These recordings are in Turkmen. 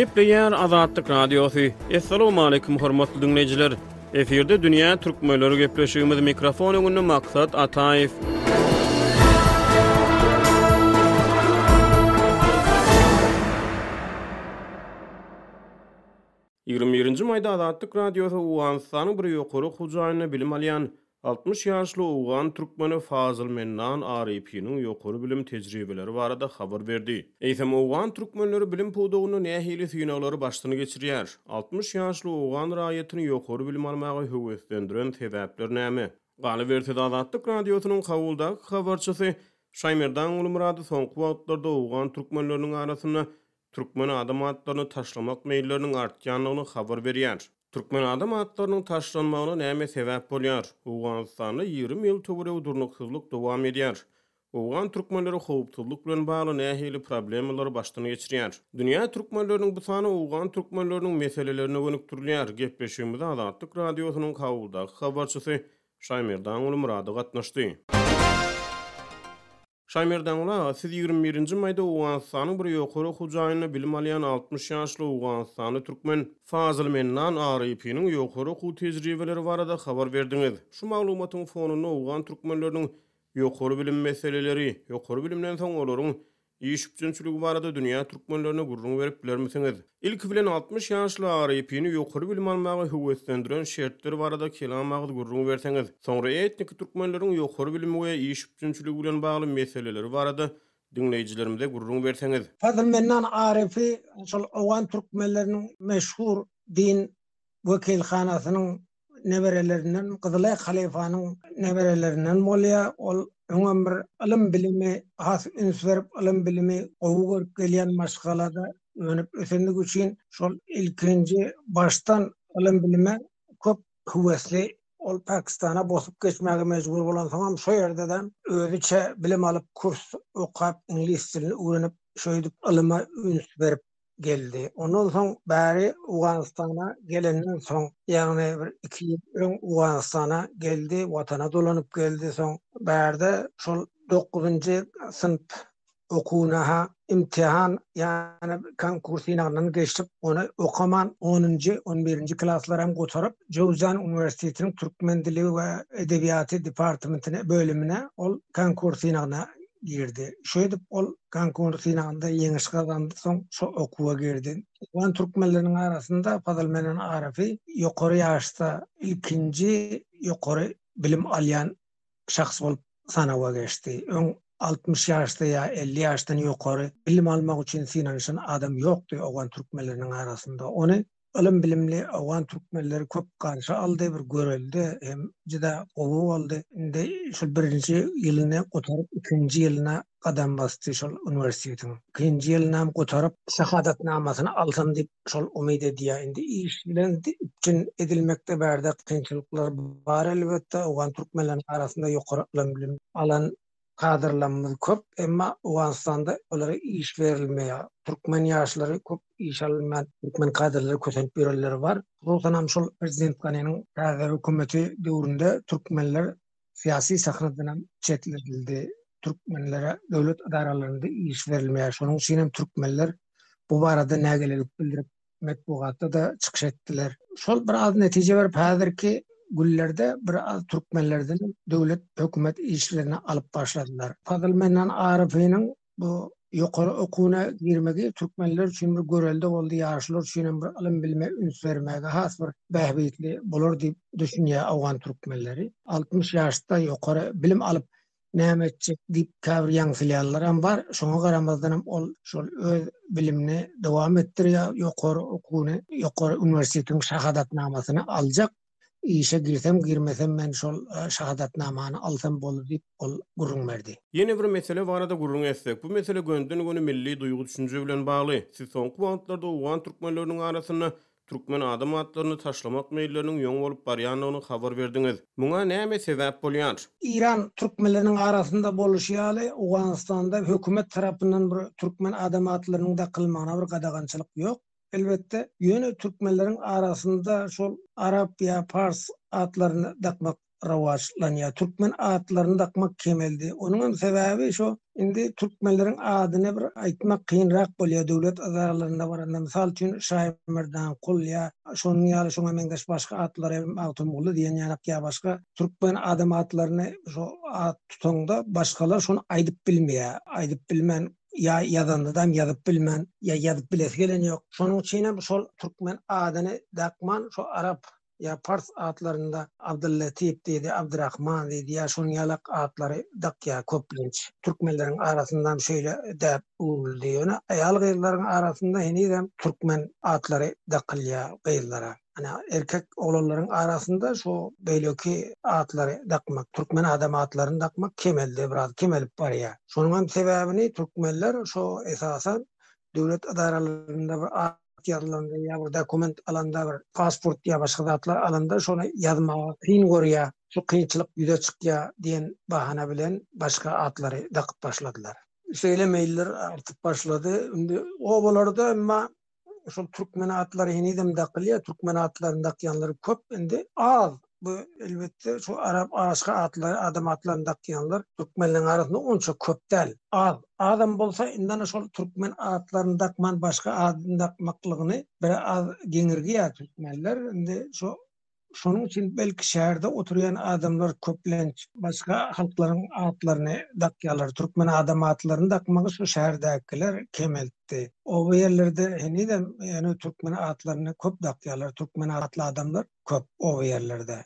Gepleýär Azatlyk Radiosy. Assalamualaikum hormatly diňleýjiler. Efirde dünýä türkmenleri gepleşigimiz mikrofon öňünde Maksat Ataýew. 21-nji maýda Azatlyk Radiosy Owganystanyň bir ýokary okuw jaýynda bilim alýan 60 ýaşly owgan türkmeni Fazyl Mennan Arypynyň ýokary bilim tejribeleri barada habar berdi. Eýsem, owgan türkmenleri bilim pudagynda nähili synaglary başdan geçirýär? 60 ýaşly owgan raýatyny ýokary bilim almaga höweslendiren sebäpler näme? Galyberse-de, Azatlyk Radiosynyň Kabuldaky habarçysy Şaýmerdan Gulmyrady soňky wagtlarda owgan türkmenleriniň arasynda Türkmen adam atlaryny taşlamak meýilleriniň artýandygyny habar berýär. Türkmen adam atlarynyň taşlanmagyna näme sebäp bolýar? Owganystanda 20 ýyl töweregi durnuksyzlyk dowam edýär. Owgan türkmenleri howpsuzlyk bilen bagly nähili problemalary başdan geçirýär? Dünýä türkmenleriniň bu sany owgan türkmenleriniň meselelerine gönükdirilýär. Gepleşigimize Azatlyk Radiosynyň Kabuldaky habarçysy Şaýmerdanguly Myrady gatnaşdy. Şaýmerdanguly aga, siz 21-nji maýda Owganystanyň bir ýokary okuw jaýynda bilim alýan 60 ýaşly owganystanly türkmen Fazyl Mennan Arypynyň ýokary okuw tejribeleri barada habar berdiňiz. Şu maglumatyň fonunda owgan türkmenleriniň ýokary bilim meseleleri, ýokary bilimden soň olaryň iş üpjünçiligi barada dünýä türkmenlerine gürrüň berip bilermisiňiz? Ilki bilen 60 ýaşly Arypyny ýokary bilim almaga höweslendiren şertler barada kelam agyz gürrüň berseňiz, soňra etniki türkmenleriň ýokary bilim we iş üpjünçiligi bilen bagly meseleleri barada diňleýjilerimize gürrüň berseňiz. Fazl Mennan Arypy şol owgan türkmenleriniň meşhur din wekilhanasynyň neberelerinden, Gyzylaý halypanyň neberelerinden bolýar. Ol öňem bir ylym-bilimi has üns berip, ylym-bilimi gowy görüp gelýän maşgalada önüp ösendigi üçin şol ilkinji başdan ylym-bilime köp höwesli. Ol Pakistana bosup geçmäge mejbur bolansoňam şo ýerde-de özüçe bilim alyp, kurs okap, iňlis dilini öwrenip, şeýdip ylyma üns berip geldi. Ondan soň bäri Owganystana gelenden soň, ýagny bir iki ýyl öň Owganystana geldi, watana dolanyp geldi. Soň bärde şol dokuzynjy synp okuwyna-ha imtihan, ýagny konkurs synagyndan geçip, ony okaman, onunjy, on birinji klaslaram gutaryp, Jöwzjan uniwersitetiniň türkmen dili we edebiýaty departamentine, bölümine ol konkurs synagyna girdi. Şeýdip ol konkur synagynda ýeňiş gazandy, soň şo okuwa girdi. Owgan türkmenleriniň arasynda Fazal Menen Aryfy ýokary ýaşda ilkinji ýokary bilim alýan şahs bolup sanawa geçdi. Öň 60 ýaşda ýa 50 ýaşdan ýokary bilim almak üçin synanyşan adam ýokdy owgan türkmenleriniň arasynda. Ony Ylym-bilimli owgan türkmenleri köp garşy aldy, bir görelde hem juda gowy boldy. Indi şol birinji ýylyny gutaryp, ikinji ýylyna gadam basdy şol uniwersitetiň. Ikinji ýylynam gutaryp, şahadatnamasyny alsam diýip şol umyt edýär. Indi iş bilen üpjün edilmekde bärde kynçylyklar bar elbetde. Owgan türkmenleriniň arasynda ýokary ylym-bilim alan Kadrlarymyz köp, emma Owganystanda olara iş berilmeýär. Türkmen ýaşlary köp iş alynman, türkmen kadrlary kösenip ýörenleri bar. Hususanam şol prezident Ganiniň täze hökümeti döwründe türkmenler syýasy sahnadanam çetledildi. Türkmenlere döwlet edaralarynda iş berilmeýär. Şonuň üçin hem türkmenler bu barada nägilelik bildirip, metbugatda-da çykyş etdiler. Şol bir az netije berip, häzirki günlerde bir az türkmenlerden döwlet hökümet işlerine alyp başladylar. Fazl Mennan Aryfynyň bu ýokary okuwyna girmegi türkmenler üçin bir görelde boldy, ýaşlar üçin hem bir ylym-bilime üns bermäge has bir bähbitli bolar diýip düşünýär owgan türkmenleri. 60 ýaşda ýokary bilim alyp, näme etjek diýip käbir ýaňsylýanlaram bar. Şoňa garamazdanam ol şol öz bilimini dowam etdirýär, ýokary okuwyny, ýokary uniwersitetiň şahadatnamasyny aljak. Işe girsem, girmesem men şol şahadatnamany alsam boldy diýip ol gürrüň berdi. Ýene bir mesele barada gürrüň etsek, bu mesele gönden-göni milli duýgy-düşünje bilen bagly. Siz soňky wagtlarda owgan türkmenleriniň arasynda Türkmen adam atlaryny taşlamak meýilleriniň ýoň bolup barýandygyny habar berdiňiz. Muňa näme sebäp bolýar? Eýran türkmenleriniň arasynda boluşy ýaly, Owganystanda hökümet tarapyndan bir türkmen adam atlarynyň dakylmagyna bir gadagançylyk ýok, elbetde. Ýöne türkmenleriň arasynda şol arap ýa pars atlaryny dakmak. rowaçlanýar. Türkmen atlaryny dakmak kemeldi. Onuň hem sebäbi şo indi türkmenleriň adyny bir aýtmak kynrak bolýar döwlet edaralarynda baranda. Mysal üçin Şaýmerdankul ýa şonuň ýaly şoňa meňzeş başga atlary Magtymguly diýen ýanak ýa başga türkmen adam atlaryny şo at tutaňda başgalar şony aýdyp bilmeýär. Aýdyp bilmän ýa ýazandadam ýazyp bilmän ýa ýazyp bilesi gelen ýok. Şonuň üçinem şol türkmen adyny dakman şo arap ýa pars atlarynda Abdyllatyp diýdi, Abdyrahman diýdi ýa şonuň ýalak atlary dakýar köplenç. Türkmenleriň arasyndam şeýle däp öwrüldi. Ýöne aýal-gyzlaryň arasynda henizem türkmen atlary dakylýar gyzlara. Ana, erkek oglanlaryň arasynda şo beýleki atlary dakmak, türkmen adam atlaryny dakmak kemeldi, biraz kemelip barýar. Şonuň hem sebäbini türkmenler şo esasan döwlet edaralarynda bir at ýazylanda ýa bir dokument alanda bir pasport ýa başga zatlar alanda şony ýazmaga kyn görýär, şu kynçylyk ýüze çykýar diýen bahana bilen başga atlary dakyp başladylar. Şeýle meýiller artyp başlady. Indi obalarda emma şol türkmen atlary henizem dakylýar. Türkmen atlaryny dakýanlar köp indi az. Bu elbetde şu arap başga atlary, adam atlaryny dakýanlar türkmenleriň arasynda onça köp däl. Az. Azam bolsa indi ana şol türkmen atlaryny dakman başga adyny dakmaklygyny bir az geňirgýär türkmenler. Indi şu Şonuň üçin belki şäherde oturýan adamlar köplenç başga halklaryň atlaryny dakýarlar. Türkmen adam atlaryny dakmagy şu şäherdäkiler kemeltdi. Oba ýerlerde henizem ýöne türkmen atlaryny köp dakýarlar. Türkmen atly adamlar köp oba ýerlerde.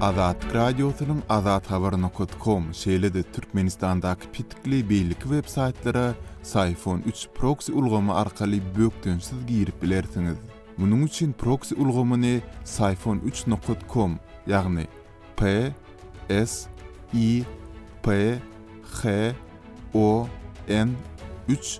Azatlyk Radiosynyň Azathabar nokat kom, şeýle-de Türkmenistandaky petikli beýleki web saýtlara Syfon üç proksi ulgamy arkaly bökdençsiz girip bilersiňiz. Munuň üçin proksi ulgamyny Syfon üç nokat kom, ýagny P S I P H O N üç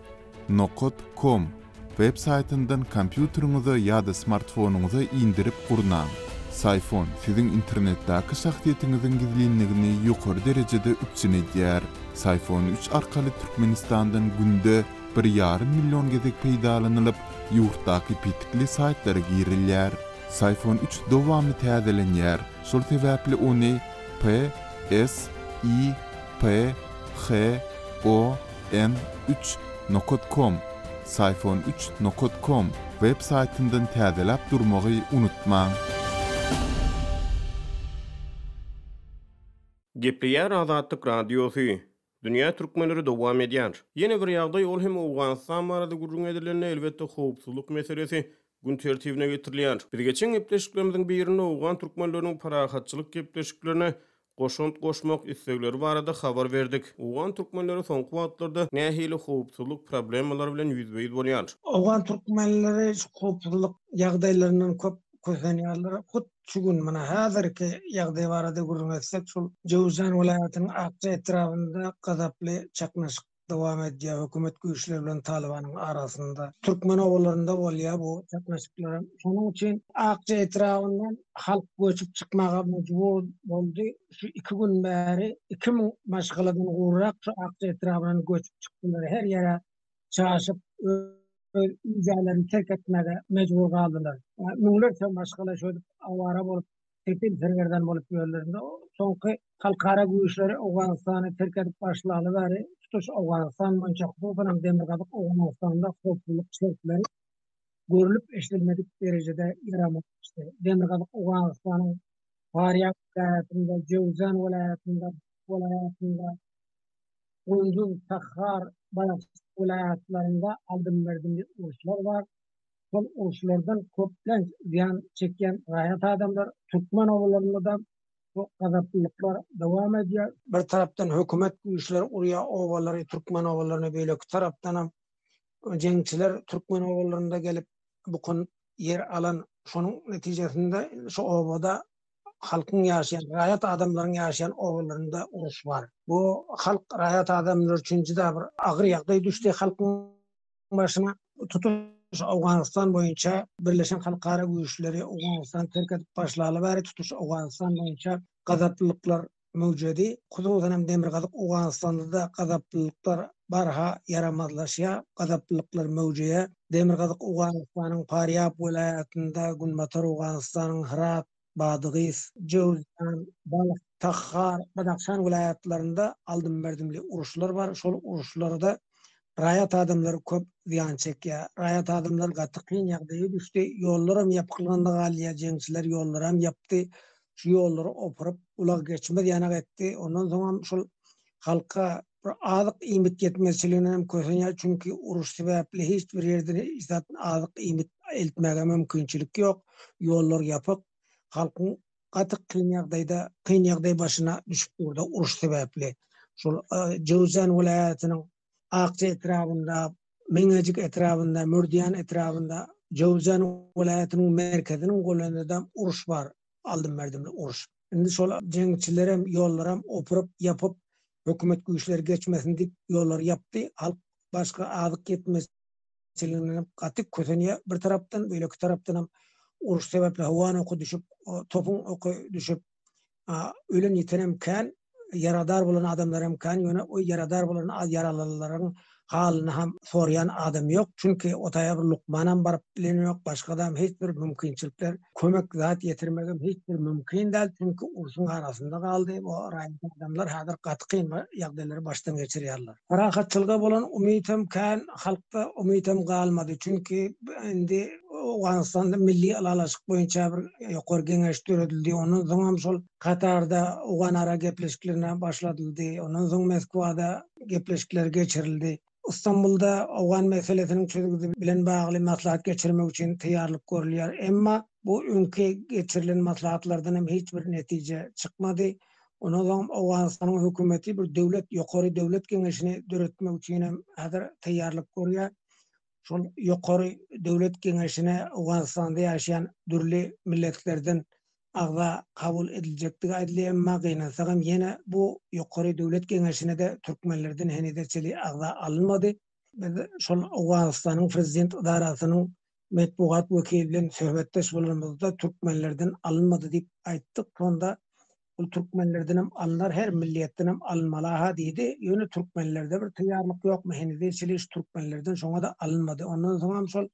nokat kom web saýtyndan kompýuteriňize ýa-da smartfonyňyza indirip gurnaň. Syfon siziň internetdäki şahsyýetiňiziň gizlinligini ýokary derejede üpjün edýär. Syfon üç arkaly Türkmenistandan günde bir ýarym million gezek peýdalanylyp, ýurtdaky petikli saýtlara girilýär. Syfon üç dowamly täzelenýär, şol sebäpli ony P S I P H O N üç nokat kom, Syfon üç nokat kom, web saýtyndan täzeläp durmagy unutmaň. Gepleýär Azatlyk Radiosy. Dünýä türkmenleri dowam edýär. Ýene bir ýagdaý, ol hem Owganystan barada gürrüň edilende, elbetde, howpsuzlyk meselesi gün tertibine getirilýär. Biz geçen gepleşiklerimiziň birinde owgan türkmenleriniň parahatçylyk gepleşiklerine goşant goşmak islegleri barada habar berdik. Owgan türkmenleri soňky wagtlarda nähili howpsuzlyk problemalary bilen ýüzbe-ýüz bolýar? Owgan türkmenleri şu howpsuzlyk ýagdaýlaryndan köp kösenýärler. Hut şu gün, muna häzirki ýagdaý barada gürrüň etsek, şol Jöwüzjan welaýatynyň Akja etrabynda gazaply çaknyşyk dowam edýär, hökümet güýçleri bilen Talybanyň arasynda. Türkmen obalarynda bolýar bu çaknyşyklaram. Şonuň üçin Akja etrabyndan halk göçüp çykmaga mejbur boldy. Şu iki gün bäri 2000 maşgaladan gowrak şu Akja etrabyndan göçüp çykdylar. Her ýere çaşyp, öz öý-jaýlaryny terk etmäge mejbur galdylar. Müňlerçe maşgala şöýdüp awara bolup, sepil-sergezdan bolup ýörler. Indi soňky halkara güýçleri Owganystany terk edip başlaly bäri tutuş Owganystan boýunça, hususan hem Demirgazyk Owganystanda howpsuzlyk şertleri görlüp-eşidilmedik derejede ýaramazlaşdy. Demirgazyk Owganystanyň Farýab welaýatynda, Jöwzan welaýatynda, welaýatynda, Gunduz, Tahar, Balh welaýatlarynda aldym-berdimli uruşlar bar. Şol uruşlardan köplenç zyýan çekýän raýat adamlar. Türkmen obalarynda-da bu gazaplylyklar dowam edýär. Bir tarapdan hökümet güýçleri urýar obalary, türkmen obalaryny, beýleki tarapdanam jeňçiler türkmen obalarynda gelip bukunyp ýer alan. Şonuň netijesinde şu obada halkyň ýaşaýan, raýat adamlaryň ýaşaýan obalarynda uruş bar. Bu halk, raýat adamlar üçin juda bir agyr ýagdaý düşdi halkyň başyna. Tutuş Owganystan boýunça Birleşen halkara güýçleri Owganystany terk edip başlaly bäri tutuş Owganystan boýunça gazaplylyklar möwjedi. Hususan hem Demirgazyk Owganystanda-da gazaplylyklar barha ýaramazlaşýar, gazaplylyklar möwjeýär. Demirgazyk Owganystanyň Farýab welaýatynda, Günbatar Owganystanyň Hyrat. Badygys, Jöwzjan, Balh, Tahar, Badahşan welaýatlarynda aldym-berdimli uruşlar bar. Şol uruşlarda raýat adamlary köp zyýan çekýär. Raýat adamlar gaty kyn ýagdaýa düşdi. Ýollaram ýapyklygyna galýar. Jeňçiler ýollaram ýapdy. Şu ýollary opuryp, ulag geçmez ýanak etdi. Ondan soňam şol halka bir azyk iýmit ýetmezçiliginden hem kösenýär. Çünki uruş sebäpli hiç bir ýerden hiç zat azyk iýmit eltmäge mümkinçilik ýok. Ýollar ýapyk. Halkyň gaty kyn ýagdaýda, kyn ýagdaý başyna düşüp durda uruş sebäpli. Şol Jöwzjan welaýatynyň Akja etrabynda, Meňejik etrabynda, Mürdiýan etrabynda, Jöwzjan welaýatynyň merkeziniň golaýynda uruş bar, aldym-berdimli uruş. Indi şol jeňçilerem ýollaram opuryp, ýapyp, hökümet güýçleri geçmesin diýip ýollary ýapdy. Halk başga azyk ýetmez. Çilinden gaty kösenýär bir tarapdan, beýleki tarapdanam uruş sebäpli howan oky düşüp, topuň oky düşüp, ölen ýitenem kän, ýaradar bolan adamlar hem kän, ýöne o ýaradar bolan ýaralylaryň halyny hem soraýan adam ýok. Çünki o taýa bir lukmanam baryp bilen ýok, başgadam hiç bir mümkinçilikler, kömek zat ýetirmegem hiç bir mümkin däl, çünki urşuň arasynda galdy. Bu raýat adamlar häzir gaty kyn ýagdaýlary başdan geçirýärler. Parahatçylyga bolan umytam kän halkda umytam galmady. Çünki indi Owganystanda milli ylalaşyk boýunça bir ýokary geňeş döredildi. Ondan soňam şol Katarda owganara gepleşiklerine başladyldy. Ondan soň Moskwada gepleşikler geçirildi. Istanbulda owgan meselesiniň çözgüdi bilen bagly maslahat geçirmek üçin taýýarlyk görülýär. Emma bu öňki geçirilen maslahatlardan hem hiç bir netije çykmady. Ondan soň Owganystanyň hökümeti bir döwlet, ýokary döwlet geňeşini döretmek üçin hem häzir taýýarlyk görýär. Şol ýokary döwlet geňeşine Owganystanda ýaşaýan dürli milletlerden agza kabul ediljekdigi aýdylýar, emma gynansagam ýene bu ýokary döwlet geňeşine-de türkmenlerden henize çenli agza alynmady. Biz şol Owganystanyň prezident edarasynyň metbugat wekili bilen söhbetdeş bolanymyzda türkmenlerden alynmady diýip aýtdyk. Şonda ol türkmenlerdenem alnar, her milliýetdenem alynmaly-ha diýdi. Ýöne türkmenlerde bir taýýarlyk ýokmy henize çenli şu türkmenlerden şoňa-da alynmady. Ondan soňam şol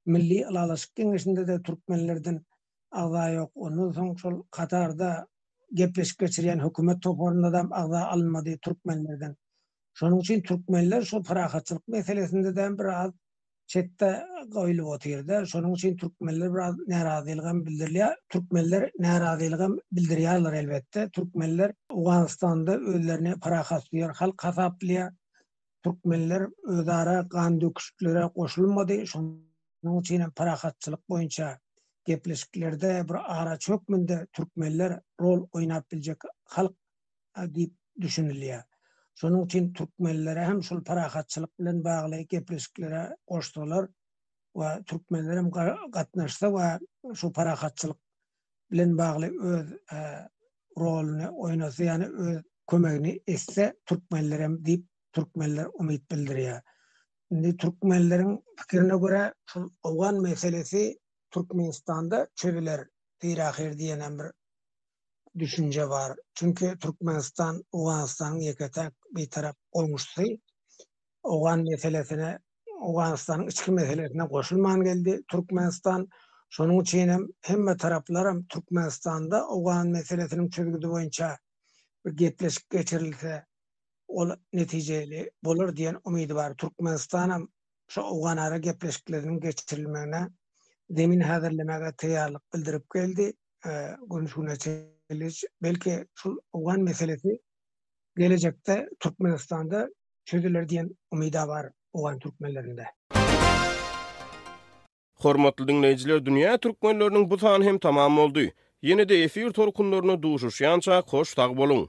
Milli ylalaşyk geňeşinde-de türkmenlerden agza ýok. Ondan soň şol Katarda gepleşik geçirýän hökümet toparynda-da agza alynmady türkmenlerden. Şonuň üçin türkmenler şu parahatçylyk meselesinde-de biraz çetde goýlup otyrda. Şonuň üçin türkmenler biraz närazylygam bildirilýär. Türkmenler närazylygam bildirýärler elbetde. Türkmenler Owganystanda özlerini parahatsöýer halk hasaplaýar. Türkmenler özara gan döküşiklere goşulmady. Şonuň üçin hem parahatçylyk boýunça gepleşiklerde bir araçy hökmünde türkmenler rol oýnap biljek halk diýip düşünilýär. Şonuň üçin türkmenlere hem şol parahatçylyk bilen bagly gepleşiklere goşsalar we türkmenler hem gatnaşsa we şu parahatçylyk bilen bagly öz roluny oýnasa, ýagny öz kömegini etse türkmenler hem diýip türkmenler umyt bildirýär. Indi türkmenleriň pikirine görä şol owgan meselesi Türkmenistanda çözüler pyrahyr diýen hem bir düşünje bar. Çünki Türkmenistan Owganystanyň ýeke-täk bitarap goňşusy. Owgan meselesine, Owganystanyň içki meselesine goşulman geldi Türkmenistan. Şonuň üçin hem hemme taraplar hem Türkmenistanda owgan meselesiniň çözgüdi boýunça bir gepleşik geçirilse, ol netijeli bolar diýen umydy bar. Türkmenistan hem şu owganara gepleşikleriniň geçirilmegine zemin häzirlemäge taýýarlyk bildirip geldi. Gün şu güne çenli belki şul owgan meselesi gelejekde Türkmenistanda çözüler diýen umyda bar owgan türkmenlerinde. Hormatly diňleýjiler dünýä türkmenleriniň bu sany hem tamam boldy. Ýene-de efir tolkunlarynda duşuşýançak hoş sag boluň.